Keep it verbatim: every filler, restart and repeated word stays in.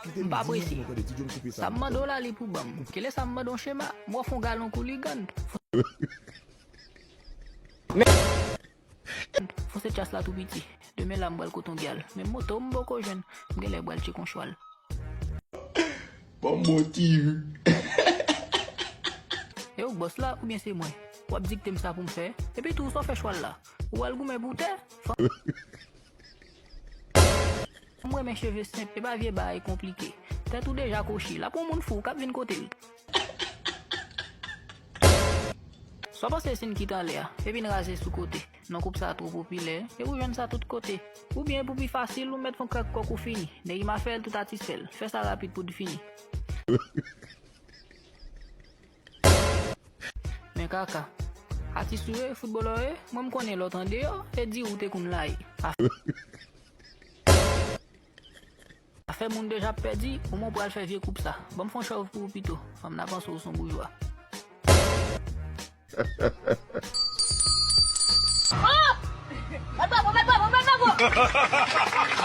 M pa prese. Sa m mande w la, li pou ban m. Kile sa m mande w chema, m ofè w yon galon kouligann. Fon se tchas la tou piti. Demen la m pral kote yon gyal. Men moto m poko jwenn. M genlè pral tcheke yon chwal. Ban m bon ti ri. E ou k bòs la oubyen se mwen? W ap dikte m sa pou m fè. Epi tou, sa w fè chwal la? Ou al goumen pou tè? Fò M renmen cheve senp, e pa vye bagay konplike. Tèt ou deja kwochi, l ap yon moun fou k ap vin kote l. Sa w panse si n kite anlè a, epi n raze sou kote? Non, koup sa twò popilè, e ou jwenn sa tout kote. Oubyen pou pi fasil, ou mèt fè yon krèk kòk ou fini. Nèg Imafèl, tout atis fè l. Fè sa rapid pou n fini. Men kaka. Atis ou ye, foutbolè w ye, mwen m konnen lòt andeyò, e di ou te konn la ye. Afè moun deja ap pèdi, ou mwen pral fè vye koup sa. Ban m fè yon chòv pou ou pito. Fanm nan panse ou se yon boujwa. Oh! Mèt bravo, mèt bravo, mèt bravo!